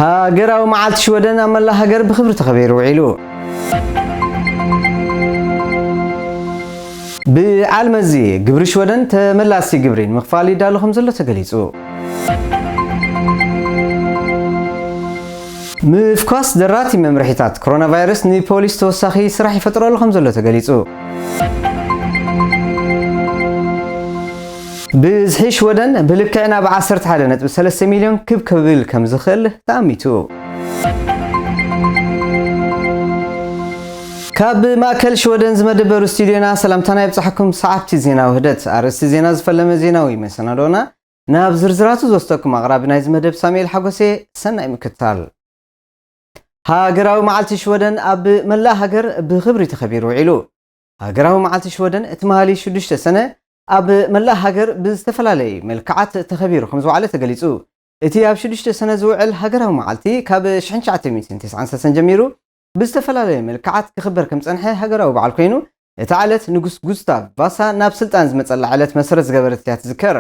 ሃገራዊ መዓልቲ ሽወደን ኣብ መላእ ሃገር ብኽብሪ ተኸቢሩ ውዒሉ። ብዓል መዚ ግብሪ ሽወደን ተመላሲ ግብሪ ንምኽፋል ይዳሎ ከም ዘሎ ተገሊጹ። ምፍኳስ ደራቲ መምርሒታት ኮሮና ቫይረስ ንፖሊስ ተወሳኺ ስራሕ ይፈጥረሉ ከም ዘሎ ተገሊጹ። ብዝሒ ሽወደን ብልክዕ ናብ ዓሰርተ ሓደ ነጥቢ ሰለስተ ሚልዮን ክብ ክብል ከም ዝኽእል ተኣሚቱ። ካብ ማእከል ሽወደን ዝመደበሩ ስቱድዮና ሰላምታና ይብጻሕኩም። ሰዓብቲ ዜና ውህደት፣ ኣርእስቲ ዜና ዝፈለመ ዜናዊ መሰናዶና ናብ ዝርዝራቱ ዝወስደኩም ኣቕራቢ ናይዚ መደብ ሳሙኤል ሓጎሴ። ሰናይ ምክትታል። ሃገራዊ መዓልቲ ሽወደን ኣብ መላእ ሃገር ብኽብሪ ተኸቢሩ ውዒሉ። ሃገራዊ መዓልቲ ሽወደን ትማሊ ሽዱሽተ ሰነ ኣብ መላእ ሃገር ብዝተፈላለየ መልክዓት ተኸቢሩ ከም ዝወዓለ ተገሊጹ። እቲ ኣብ ሽዱሽተ ሰነ ዝውዕል ሃገራዊ መዓልቲ ካብ ሽሕን ትሽዓተ ሚእትን ተስዓን ሰለስተን ጀሚሩ ብዝተፈላለየ መልክዓት ክኽበር ከም ጸንሐ ሃገራዊ በዓል ኮይኑ፣ እታ ዕለት ንጉስ ጉስታቭ ቫሳ ናብ ስልጣን ዝመጸላ ዕለት መሰረት ዝገበረት እያ ትዝከር።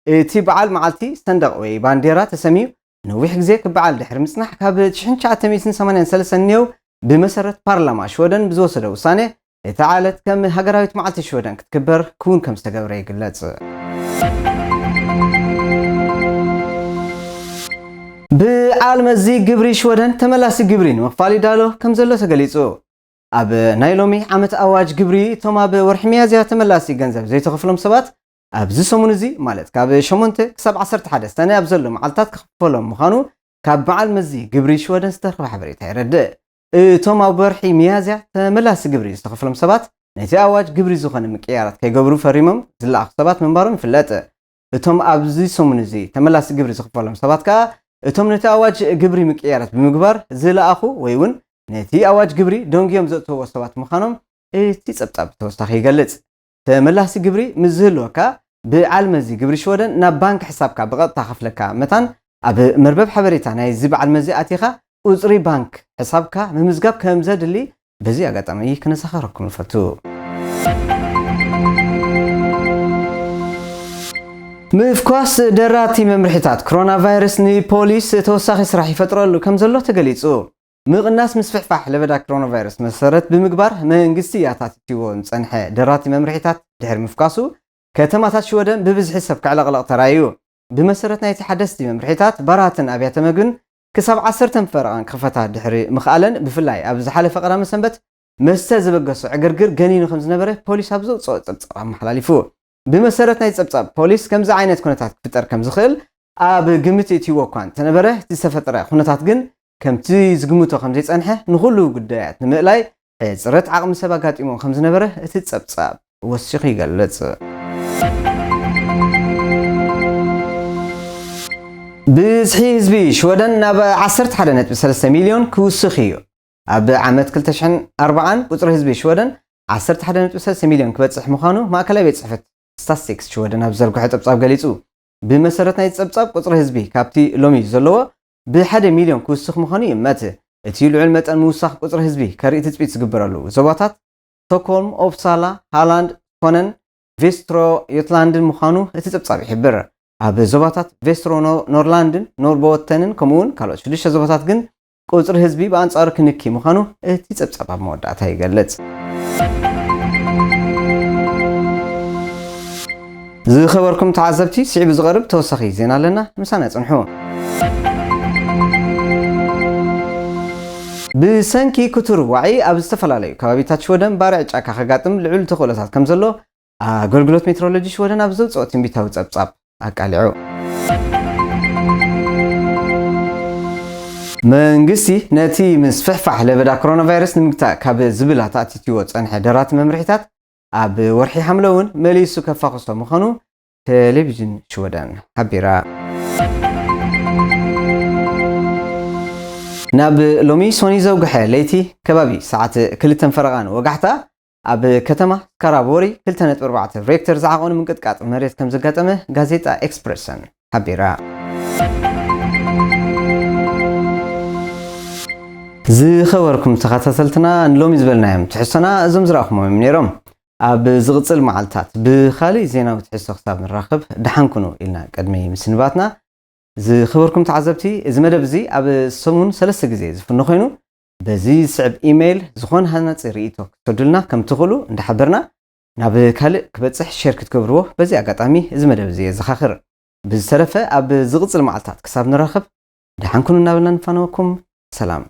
እቲ በዓል መዓልቲ ሰንደቕ ወይ ባንዴራ ተሰምዩ ነዊሕ ግዜ ክበዓል ድሕሪ ምጽናሕ፣ ካብ ሽሕን ትሽዓተ ሚእትን ሰማንያን ሰለስተን እኒሄው ብመሰረት ፓርላማ ሽወደን ብዝወሰዶ ውሳኔ፣ እታ ዕለት ከም ሃገራዊት መዓልቲ ሽወደን ክትክበር ክውን ከም ዝተገብረ ይግለጽ። ብዓል መዚ ግብሪ ሽወደን ተመላሲ ግብሪ ንምኽፋል ይዳሎ ከም ዘሎ ተገሊጹ። ኣብ ናይ ሎሚ ዓመት ኣዋጅ ግብሪ፣ እቶም ኣብ ወርሒ ሚያዝያ ተመላሲ ገንዘብ ዘይተኸፍሎም ሰባት፣ ኣብዚ ሰሙን እዚ፣ ማለት ካብ ሸሞንተ ክሳብ ዓሰርተ ሓደ ሰነ ኣብ ዘሎ መዓልታት ክኽፈሎም ምዃኑ ካብ በዓል መዚ ግብሪ ሽወደን ዝተረኽበ ሓበሬታ የረድእ። እቶም ኣብ ወርሒ ሚያዝያ ተመላሲ ግብሪ ዝተኸፍሎም ሰባት፣ ነቲ ኣዋጅ ግብሪ ዝኾነ ምቅያራት ከይገብሩ ፈሪሞም ዝለኣኹ ሰባት ምንባሮም ይፍለጥ። እቶም ኣብዚ ሰሙን እዚ ተመላሲ ግብሪ ዝኽፈሎም ሰባት ከኣ፣ እቶም ነቲ ኣዋጅ ግብሪ ምቅያራት ብምግባር ዝለኣኹ ወይ እውን ነቲ ኣዋጅ ግብሪ ደንጉዮም ዘእተውዎ ሰባት ምዃኖም እቲ ጸብጻብ ብተወሳኺ ይገልጽ። ተመላሲ ግብሪ ምስ ዝህልወካ፣ ብዓል መዚ ግብሪ ሽወደን ናብ ባንክ ሕሳብካ ብቐጥታ ከፍለካ መታን፣ ኣብ መርበብ ሓበሬታ ናይዚ በዓል መዚ ኣቲኻ ቁጽሪ ባንክ ሕሳብካ ምምዝጋብ ከም ዘድሊ በዚ ኣጋጣሚ ክነዘኻኽረኩም ንፈቱ። ምፍኳስ ደራቲ መምርሒታት ኮሮና ቫይረስ ንፖሊስ ተወሳኺ ስራሕ ይፈጥረሉ ከም ዘሎ ተገሊጹ። ምቕናስ ምስፍሕፋሕ ለበዳ ኮሮና ቫይረስ መሰረት ብምግባር፣ መንግስቲ ኣታቲዎ ዝጸንሐ ደራቲ መምርሒታት ድሕሪ ምፍኳሱ፣ ከተማታት ሽወደን ብብዝሒ ሰብ ከዕለቕለቕ ተራእዩ። ብመሰረት ናይቲ ሓደስቲ መምርሒታት፣ ባራትን ኣብያተ መግብን ክሳብ ዓሰርተ ፈረቓን ክኽፈታ ድሕሪ ምኽኣለን፣ ብፍላይ ኣብ ዝሓለፈ ቀዳመ ሰንበት መስተ ዝበገሶ ዕግርግር ገኒኑ ከም ዝነበረ ፖሊስ ኣብ ዘውጽኦ ጸብጻብ ኣመሓላሊፉ። ብመሰረት ናይ ጸብጻብ ፖሊስ፣ ከምዚ ዓይነት ኩነታት ክፍጠር ከም ዝኽእል ኣብ ግምት እትይዎ እኳ እንተነበረ፣ እቲ ዝተፈጠረ ኩነታት ግን ከምቲ ዝግምቶ ከም ዘይጸንሐ፣ ንኹሉ ጉዳያት ንምእላይ ሕጽረት ዓቕሚ ሰብ ኣጋጢሞ ከም ዝነበረ እቲ ጸብጻብ ወሲኹ ይገልጽ። ብዝሒ ህዝቢ ሽወደን ናብ ዓሰርተ ሓደ ነጥቢ ሰለስተ ሚልዮን ክውስኽ እዩ። ኣብ ዓመት ክልተ ሽሕን ኣርባዓን ቁጽሪ ህዝቢ ሽወደን ዓሰርተ ሓደ ነጥቢ ሰለስተ ሚልዮን ክበጽሕ ምዃኑ ማእከላይ ቤት ጽሕፈት ስታትስቲክስ ሽወደን ኣብ ዘርግሖ ጸብጻብ ገሊጹ። ብመሰረት ናይ ጸብጻብ፣ ቁጽሪ ህዝቢ ካብቲ ሎሚ ዘለዎ ብሓደ ሚልዮን ክውስኽ ምዃኑ ይእመት። እቲ ልዑል መጠን ምውሳኽ ቁጽሪ ህዝቢ ከርኢ ትጽቢት ዝግበረሉ ዞባታት ስቶክሆልም፣ ኦፕሳላ፣ ሃላንድ፣ ስኮነን፣ ቬስትሮ ዮትላንድን ምዃኑ እቲ ጸብጻብ ይሕብር። ኣብ ዞባታት ቬስትሮ ኖ-፣ ኖርላንድን ኖርቦተንን ከምኡውን ካልኦት ሽዱሽተ ዞባታት ግን ቁጽሪ ህዝቢ ብኣንጻሩ ክንኪ ምዃኑ እቲ ጸብጻብ ኣብ መወዳእታ ይገልጽ። ዝኸበርኩም ተዓዘብቲ፣ ስዒቡ ዝቐርብ ተወሳኺ ዜና ኣለና፣ ምሳና ጽንሑ። ብሰንኪ ክቱር ዋዒ ኣብ ዝተፈላለዩ ከባቢታት ሽወደን ባርዕ ጫካ ከጋጥም ልዑል ተኽእሎታት ከም ዘሎ ኣገልግሎት ሜትሮሎጂ ሽወደን ኣብ ዘውጽኦ ትንቢታዊ ጸብጻብ ኣቃሊዑ። መንግስቲ ነቲ ምስፍሕፋሕ ለበዳ ኮሮና ቫይረስ ንምግታእ ካብ ዝብል ኣተኣቲትዎ ጸንሐ ደራቲ መምርሒታት ኣብ ወርሒ ሓምለ እውን መሊሱ ከፋኹሶ ምዃኑ ቴሌቪዥን ሽወደን ሓቢራ። ናብ ሎሚ ሶኒ ዘውግሐ ለይቲ ከባቢ ሰዓት ክልተን ፈረቓን ወጋሕታ ኣብ ከተማ ስካራቦሪ ክልተ ነጥቢ ኣርባዕተ ሬክተር ዝዓቐኑ ምንቅጥቃጥ መሬት ከም ዘጋጠመ ጋዜጣ ኤክስፕረሰን ሓቢራ። ዝኸበርኩም ተኸታተልትና፣ ንሎሚ ዝበልናዮም ትሕዝቶና እዞም ዝረኣኹሞም እዮም ነይሮም። ኣብ ዝቕጽል መዓልታት ብኻልእ ዜናዊ ትሕዝቶ ክሳብ ንራኸብ፣ ደሓን ኩኑ ኢልና ቅድሚ ምስንባትና፣ ዝኸበርኩም ተዓዘብቲ፣ እዚ መደብ እዚ ኣብ ሰሙን ሰለስተ ግዜ ዝፍኖ ኮይኑ፣ በዚ ዝስዕብ ኢሜይል ዝኾነ ሃናጺ ርእይቶ ክትሰዱልና ከም ትኽእሉ እንዳሓበርና፣ ናብ ካልእ ክበጽሕ ሼር ክትገብርዎ በዚ ኣጋጣሚ እዚ መደብ እዚ የዘኻኽር። ብዝተረፈ ኣብ ዝቕጽል መዓልታት ክሳብ ንራኸብ ደሓን ኩኑ እናበልና ንፋነወኩም። ሰላም።